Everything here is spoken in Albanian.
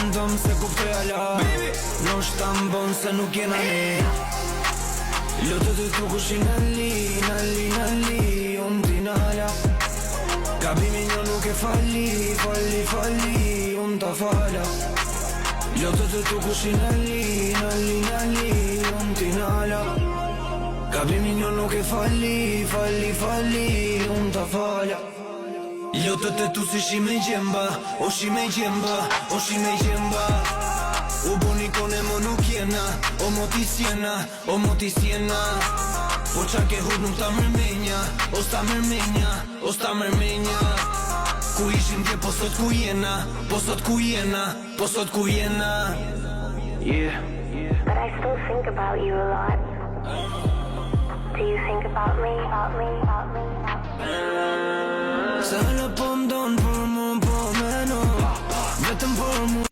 ndëm se kuptoj ala. Noshta m'bon se nuk jena ne. Lotët e tu kushin nali, nali, nali. Unë ti nala. Gabimin jo nuk e fali, fali, fali. Unë ta fala. Lotët e tu kushin nali, nali, nali. Unë ti nala. Gabimin jo nuk e fali, fali, fali. Unë ta fala. Lotët e tu si shi me gjemba. O shi me gjemba, o shi me gjemba. U bo një kone mo nuk jena. O moti s'jena, o moti s'jena. Po qa ke hut nuk ta mërmenja. O s'ta mërmenja, o s'ta mërmenja. Ku ishim dje po sot ku jena. Po sot ku jena, po sot ku jena. Yeah. But I still think about you a lot. Do you think about me? About me? About me? About me? Se në po m'don për mu po meno. Vetëm për mu.